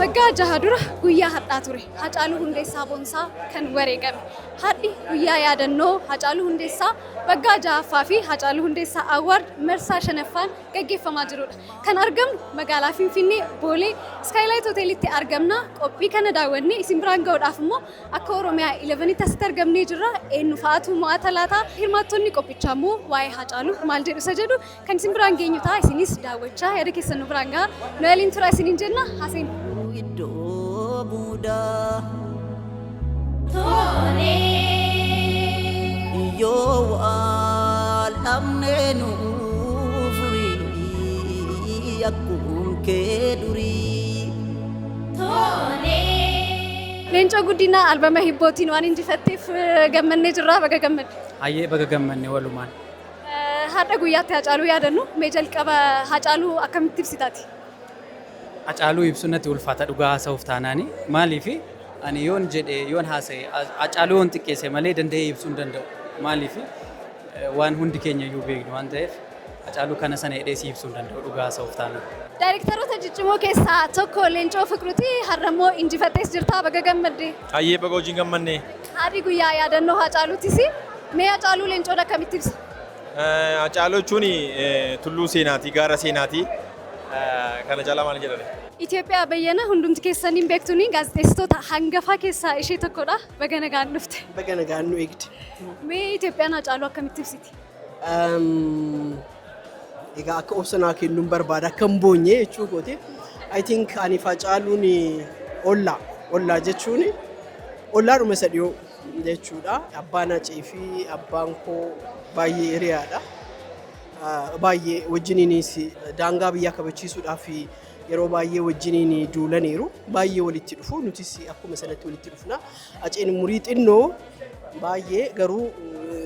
Waggaa 6 dura guyyaa har'aa ture Hacaaluu Hundeessaa Boonsaa kan wareegame. Har'i guyyaa yaadannoo Hacaaluu Hundeessaa waggaa 6ffaa fi Hacaaluu Hundeessaa Award marsaa 5ffaan gaggeeffamaa jirudha. Kan argamnu magaalaa Finfinnee Boolee Skylight Hoteelitti argamna. Qophii kana daawwannee isin biraan ga'uudhaaf immoo akka Oromiyaa 11tti asitti argamnee jirra. Eenyu fa'aatu mo'ata laata? Hirmaattonni qophichaa immoo waa'ee Hacaaluu maal jedhu isa jedhu kan isin biraan geenyu ta'a. Isinis daawwachaa yaada keessan nu biraan gahaa. Nu waliin tura isiniin jenna. Haseen. Iddoo buudaa. Yoo wal dhabnee nu furii akkum kee durii. Leencoo Guddinaa albama hibbootiin waan injifatteef gammannee jirra. Baga gammadde. Hayyee, baga gammanne walumaan. Har'a guyyaatti Hacaaluu yaadannu, mee jalqaba Hacaaluu akkamitti ibsitaati? Hacaaluu ibsuun natti ulfaata dhugaa haasa'uuf taanaani. Maaliif ani yoon jedhe, yoon haasa'e, Hacaaluu yoon xiqqeesse malee danda'ee ibsuu hin danda'u. Maaliif waan hundi keenya iyyuu beeknu waan ta'eef Hacaaluu kana sana jedhee si ibsuu hin danda'u dhugaa haasa'uuf taanaan. Daayirektaroota ciccimoo keessaa tokko Leencoo Fiqruuti. Har'a immoo injifattees jirta, baga gammadde. Hayyee, baga hojiin gammanne. Har'i guyyaa yaadannoo Hacaaluutis. Mee Hacaaluu Leencoon akkamitti ibsa? Hacaaluu jechuun tulluu seenaati, gaara seenaati. Kana caalaa maal jedhani? Itoophiyaa Bayyana hundumti keessaniin beektuuni gaazexeessitoota hangafaa keessaa ishee tokkodha. Baga nagaan dhufte. Baga nagaan nu eegde. Mee Itoophiyaan Hacaaluu akkamitti ibsiti? Egaa akka obsa naa kennuun barbaada, akka hin boonye jechuu kooti. I think ani Hacaaluun ollaa, ollaa jechuun ollaadhuma isa dhiyoo jechuudha. Abbaan Hacee fi abbaan koo baay'ee hiriyaadha. Baay'ee wajjiniinis daangaa biyyaa kabachiisuudhaaf yeroo baay'ee wajjiniin duulaniiru. Baay'ee walitti dhufu. Nutis akkuma sanatti walitti dhufna. Haceen umurii xinnoo baay'ee, garuu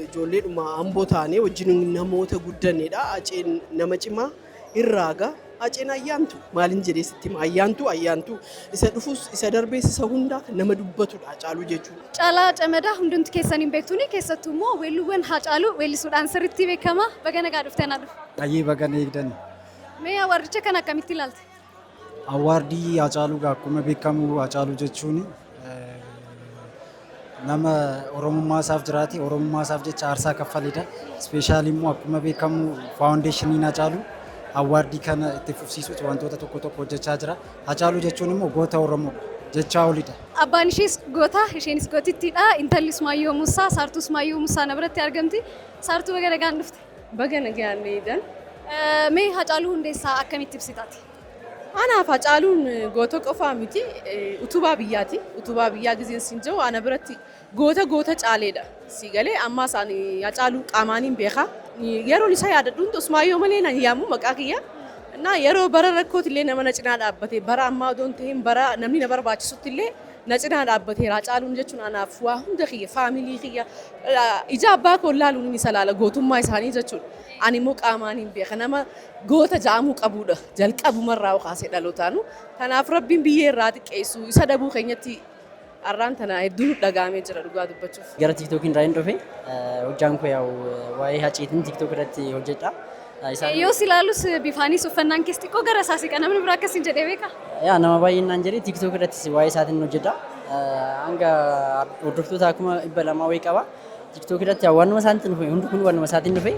ijoolleedhuma Amboo taanee wajjin namoota guddannedha. Haceen nama cimaa irraaga. Haceen ayyaantu maalin jedhee sitti hima, ayyaantu, ayyaantu isa dhufus isa darbees isa hundaa nama dubbatudha Hacaaluu jechuudha. Caalaa Camadaa hundumti keessaniin beektuuni, keessattuu immoo weelluuwwan Hacaaluu weellisuudhaan sirriitti beekama. Baga nagaa dhufte anaa dhufu. Hayyee, baga na eegdani. Mee awardicha kana akkamitti ilaalte? Awardii Hacaaluu akkuma beekamu Hacaaluu jechuun nama Oromummaa isaaf jiraate, Oromummaa isaaf jecha aarsaa kaffaledha. Especially immoo akkuma beekamu foundationiin Hacaaluu awardii kana itti fufsiisuuf wantoota tokko tokko hojjechaa jira. Hacaaluu jechuun immoo goota Oromoo jechaa olidha. Abbaan ishees goota, isheenis gootittiidha. Intalli Usmaayyoo Muusaa, Saartuu Usmaayyoo Muusaa na biratti argamti. Saartuu, baga nagaan dhufte. Baga nagaan eedan. Mee Hacaaluu Hundeessaa akkamitti ibsitaati? Anaaf Hacaaluun goota qofaa miti, utubaa biyyaati. Utubaa biyyaa gizeen siin jiru ana biratti goota goota caaleedha. Si galee ammaas ani Hacaaluu qaamaaniin beeka. Yeroon isa yaadadhu hundi Usmaayyoo malee nan yaamu maqaa kiyya. Innaa yeroo bara rakkooti illee nama na cinaa dhaabbate, bara ammaa odoon ta'in bara namni na barbaachisutti illee na cinaa dhaabbateera. Hacaaluun jechuun anaaf waa hunda kiyya, family kiyya, ija abbaa koo ilaaluun isa ilaala gootummaa isaanii jechuudha. Ani immoo qaamaaniin beeka, nama goota ja'amuu qabudha. Jalqabumarraa kaasee dhalootaanu. Kanaaf Rabbiin biyyee irraa xiqqeessu, isa dhabuu keenyatti har'aan tana hedduu nu dhaga'amee jira dhugaa dubbachuuf. Gara TikTokiin irraa hin dhufe. Hojjaan koo yaa'u waa'ee Haceetiin TikTok irratti hojjedha. Isaan Yoo si ilaalus bifaanis uffannaan kees xiqqoo gara isaa siqa, namni biraa akkasiin jedhee beekaa? Yaa, nama baay'een naan jedhee. TikTok irrattis waa'ee isaatiin hojjedha. Hanga hordoftoota 200,000 wayii qaba. TikTok irratti waanuma isaatiin dhufe, hundi kun waanuma isaatiin dhufe.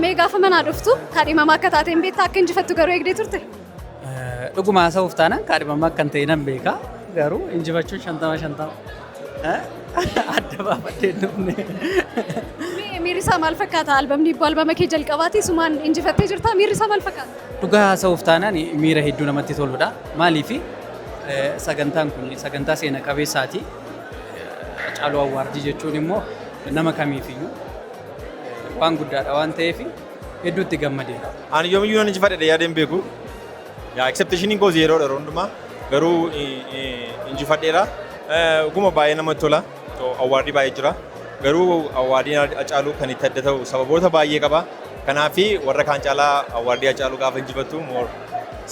Mee gaafa manaa dhuftu kaadhimamaa akka taateen beektaa, akka injifattu garuu eegdee turte? Dhuguma haasa'uuf taanaan kaadhimamaa akkan ta'e nan beeka. Garuu injifachuun 50-50 adda baafadhee hin dhufne. Mee miirri isaa maal fakkaata? Albamni hibboo albama kee jalqabaati, sumaan injifattee jirta, miirri isaa maal fakkaata? Dhugaa haasa'uuf taanaan miira hedduu namatti toludha. Maaliif sagantaan kun sagantaa seena qabeessaati. Hacaaluu Awardii jechuun immoo nama kamiifiyyuu waan guddaadha waan ta'eef hedduutti gammadeera. Ani yoomiyyuu nan injifadhe yaadeen beeku. Yaa, expectationiin koo zeroodha yeroo hundumaa, garuu injifadheera. Dhuguma baay'ee namatti tola. Awardii baay'ee jira. Garuu awardiin Hacaaluu kan itti adda ta'u sababoota baay'ee qaba. Kanaafi warra kaan caalaa awardii Hacaaluu gaafa injifattu more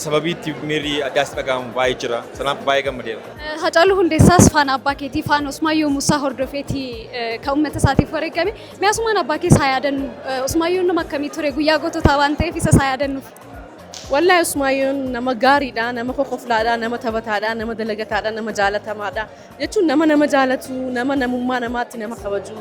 sababii itti miirri addaas dhaga'amu baay'ee jira. Sanaaf baay'ee gammadeera. Hacaaluu Hundeessaas faana abbaa keetii, faana Usmaayyoo Muusaa hordofeetii kan uummata isaatiif wareegame. Mee asumaan abbaa kee isaa yaadannu. Usmaayyoon nama akkamii ture? Guyyaa goototaa waan ta'eef isa isaa yaadannuuf. Wallahi Usmaayyoon nama gaariidha, nama kokoflaadha, nama taphataadha, nama dalagataadha, nama jaalatamaadha. Jechuun nama nama jaalatu, nama namummaa namaatti nama kabaju,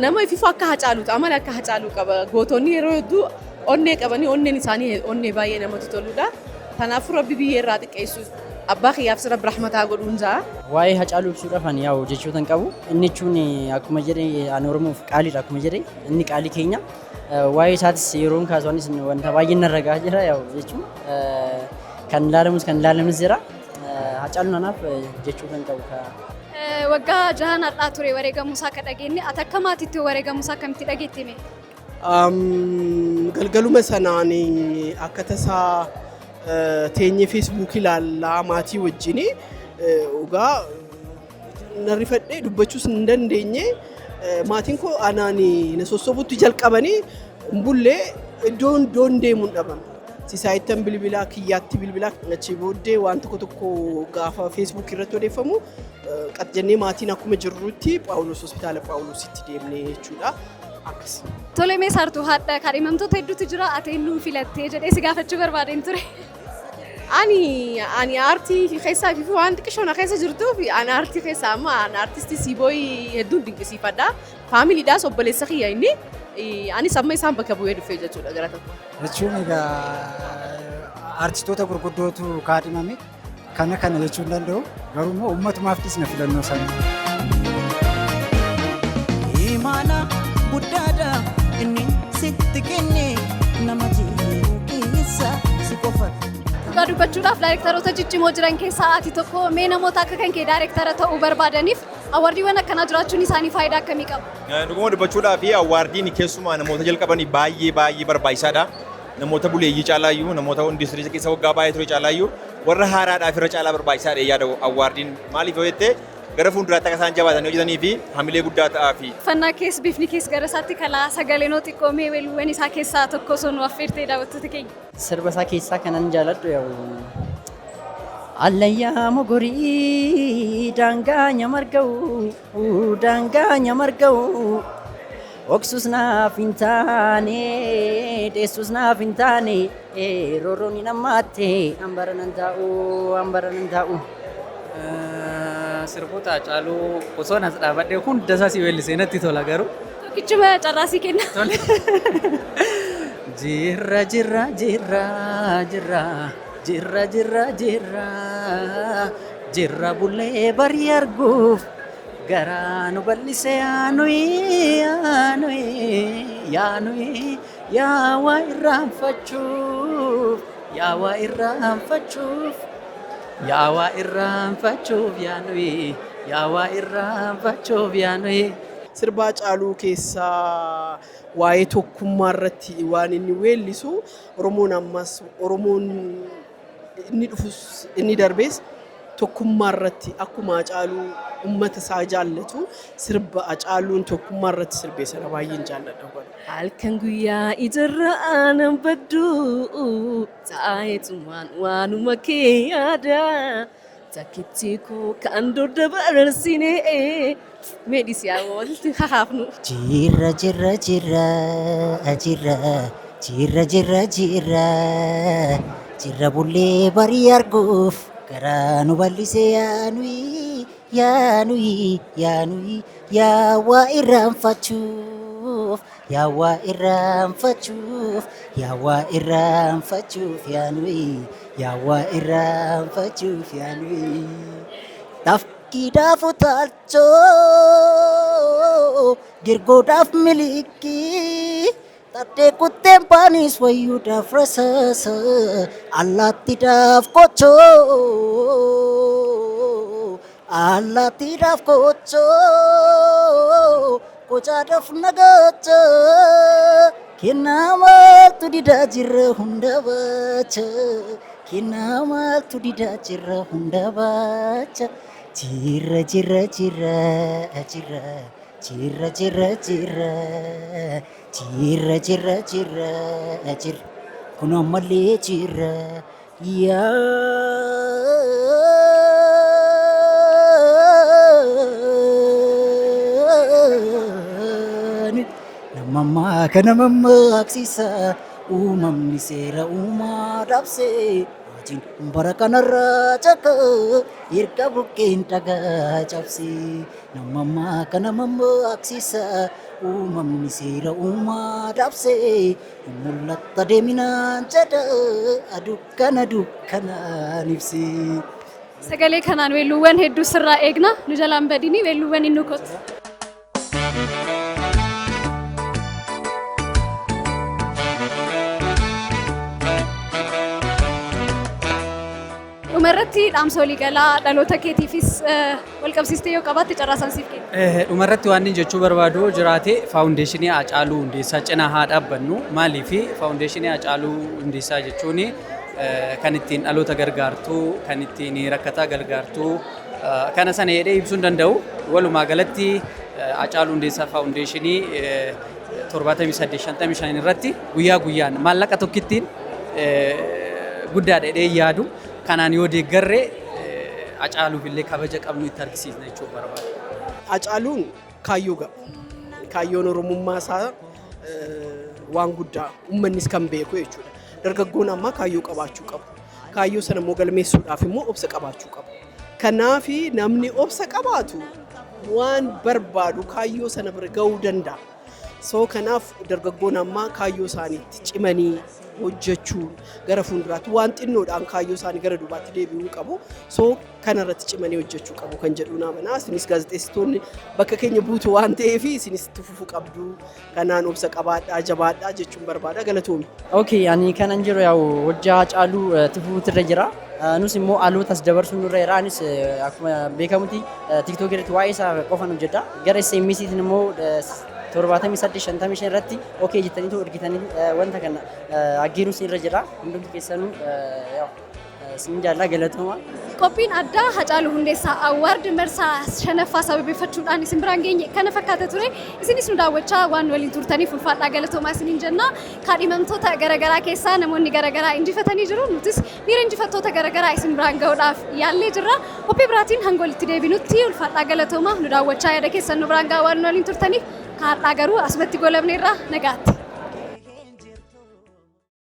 nama ififu akka Hacaaluuti, amala akka Hacaaluu qaba. Gootonni yeroo hedduu onnee qabanii, onneen isaanii onnee baay'ee namatti toludha. Kanaafuu Rabbi biyya irraa xiqqeessu, abbaa kiyyaaf Rabbi rahmataa godhuun ja'a. Waa'ee Hacaaluu ibsuudhaaf ani yaa'u jechoota hin qabu. Inni jechuun akkuma jedhe ani Oromoof qaaliidha, akkuma jedhe inni qaalii keenya. Waa'ee isaatis yeroon kaasu anis wanta baay'een narra gahaa jira, yaa'u jechuun kan ilaalamus kan ilaalamus jira. Hacaaluun anaaf jechoota hin qabu. Waggaa 6n har'aa ture wareegamuu isaa akka dhageenye. Ati akka maatiitti wareegamuu isaa akkamitti dhageetti mee? Galgaluma sanaan akka tasaa teenyee Facebook ilaallaa maatii wajjin. Dhugaa na rifadhee dubbachuus hin dandeenye. Maatiin koo anaan na sossobutti jalqabanii hin bullee, iddoon iddoon deemuun dhaban. Sisaayittan bilbilaa, kiyyaatti bilbilaa, achi booddee waan tokko tokko gaafa Facebook irratti odeeffamu qat jennee maatiin akkuma jirrutti Phaawulos, hospitaala Phaawulositti deemnee jechuudha. Akkas. Tole, mee Saartuu, haadha kaadhimamtoota hedduutu jira, ati eenyuun filattee jedhee si gaafachuu barbaadeen ture. Ani aartii keessaa fi waan xiqqishoo na keessa jirtuuf, ani aartii keessaa amma ani aartistii Siibooyi hedduun dinqisiifadha. Faamiliidhaas obboleessa kiyya inni. Anis amma isaan bakka bu'ee dhufee jechuudha gara tokko. Jechuun egaa artistoota gurguddootu kaadhimame, kana kana jechuu hin danda'u, garuu immoo uummatumaaf dhiisna filannoo sana. Imaana guddaadha inni sitti kenne, nama jiru keessa si qofa. Dhugaa dubbachuudhaaf daayirektaroota ciccimoo jiran keessaa ati tokko. Mee namoota akka kan kee daayirektara ta'uu barbaadaniif awardiiwwan akkanaa jiraachuun isaanii faayidaa akkamii qaba? Dhuguma dubbachuudhaa fi awardiin keessumaa namoota jalqabanii baay'ee baay'ee barbaachisaadha. Namoota buleeyyii caalaayyuu, namoota industirii keessa waggaa baay'ee ture caalaayyuu, warra haaraadhaaf irra caalaa barbaachisaadha yaada awardiin. Maaliif yoo jette, gara fuulduraatti akka isaan jabaatanii hojjetanii fi hamilee guddaa ta'aa fi. Uffannaa kees, bifni kees gara isaatti kalaa, sagaleenoo xiqqoo mee weelluuwwan isaa keessaa tokko osoo nu affeertee daawwattoota keenya. Sirba isaa keessaa kanan jaaladhu yaa'u Allayyaa mogorii daangaa nyamarga'u, daangaa nyamarga'u, Oksus naaf hin taane, dheessus naaf hin taane, roorroon hin hammaatte, hambara nan taa'u, hambara nan taa'u. Sirboota Hacaaluu osoo as dhaabadhee hunda isaa si weellisee natti tola garuu. Tokkichuma carraasii kenna. Jirra, jirra, jirra, jirra, jirra, jirra, jirra, jirra, bullee barii arguuf garaa nu bal'ise, yaanuyi, yaanuyi, yaanuyi, yaa waa irraanfachuuf, yaa waa irraanfachuuf, yaa waa irraanfachuuf, yaanuyi, yaa waa irraanfachuuf, yaanuyi. Sirba Hacaaluu keessaa waa'ee tokkummaa irratti waan inni weellisu, Oromoon ammas, Oromoon inni dhufus inni darbees tokkummaa irratti akkuma Hacaaluu uummata isaa jaallatu, sirba Hacaaluun tokkummaa irratti sirbee sana baay'een jaalladha. Halkan guyyaa ijarra aanan baddu taa'eetumaan waanuma kee yaada, takkitti koo kan dur dabarsine meedhis yaa walitti hahaafnu. Jirra, jirra, jirra, jirra, jirra, jirra, jirra, jirra, bullee barii arguuf garaa nu bal'ise, yaanuyi, yaanuyi, yaanuyi, yaa waa irraanfachuuf, yaa waa irraanfachuuf, yaa waa irraanfachuuf, yaanuyi, yaa waa irraanfachuuf, yaanuyi. Tafkiidhaaf utaalchoo, girgoodhaaf miliqii, Tadhee kutteen baanis wayyuudhaaf rasaasa, allaattiidhaaf kochoo, allaattiidhaaf kochoo, qocaadhaaf nagacha, kennaa maaltu didaa jirra hunda baacha, Kennaa maaltu didaa jirra hunda baacha. Jirra jirra jirra jirra jirra jirra jirra jirra jirra jirra jirra kun ammallee jirra yaa namammaa kana mammaaqsiisa uumamni seera uumaa dabsee hojiin bara kanarraa caka erga bukkeen dhagaa cabsee namammaa kana mammaaqsiisa uumamni seera uumaa dabsee mul'atta deeminaan jedha dukkana dukkanaan ibsee. Sagalee kanaan weelluuwwan hedduu sirraa eegna. Nu jalaan badini weelluuwwan inni kottu. Dhumarratti dhaamsa waliigalaa dhaloota keetiifis wal qabsiistee yoo qabaatte carraa isaan siif kenna. Dhumarratti waan inni jechuu barbaadu jiraate faawundeeshinii Haacaaluu Hundeessaa cinaa haa dhaabbannu. Maaliif faawundeeshinii Haacaaluu Hundeessaa jechuun kan ittiin dhaloota gargaartu, kan ittiin rakkataa gargaartu, kana sana jedhee ibsuu hin danda'u. Walumaa galatti Haacaaluu Hundeessaa faawundeeshinii 78 55 irratti guyyaa guyyaan maallaqa tokkittiin guddaadha jedhee yaadu. Kanaan yoo deeggarre Hacaaluuf illee kabaja qabnu itti argisiisna jechuun barbaada. Hacaaluun kaayyoo qaba. Kaayyoon Oromummaa isaa waan guddaa uummannis kan beeku jechuudha. Dargaggoon ammaa kaayyoo qabaachuu qabu. Kaayyoo sana immoo galmeessuudhaaf immoo obsa qabaachuu qabu. Kanaafi namni obsa qabaatu waan barbaadu kaayyoo sana bira gahuu danda'a. So kanaaf dargaggoon ammaa kaayyoo isaaniitti cimanii hojjechuun gara fuulduraatti waan xinnoodhaan kaayyoo isaanii gara duubaatti deebi'uu qabu. So kanarratti cimanii hojjechuu qabu kan jedhu naa manaa. Isinis gaazexeessitoonni bakka keenya buutu waan ta'eef isinis itti fufuu qabdu. Kanaan obsa qabaadhaa, jabaadhaa jechuun barbaada. Galatoomi. Okay, ani kanan jiru yaa'u hojjaa Hacaaluu tufuutu irra jira. Nus immoo haalootas dabarsuun nurra jira. Anis akkuma beekamutti TikTok irratti waa'ee isaa qofan hojjedha. Gara SMS'tiin immoo 78 55 irratti okay jettaniitu ergitanii wanta kana aggeeruun irra jira. Hundumti keessanuu yaa'u isin jaallaa galatooma. Qophiin addaa Hacaaluu Hundeessaa Award marsaa shanaffaa sababeeffachuudhaan isin biraan geenye kana fakkaata ture. Isinis nu daawwachaa waan waliin turtaniif ulfaadhaa galatoomaa isiniin jenna. Kaadhimamtoota garaagaraa keessaa namoonni garaagaraa injifatanii jiru. Nutis miira injifattoota garaagaraa isin biraan gahuudhaaf yaallee jirra. Qophii biraatiin hanga walitti deebinutti ulfaadhaa galatoomaa nu daawwachaa yaada keessan nu biraan gahaa waan waliin turtaniif kaadhaa garuu asumatti goolabneerra nagaatti.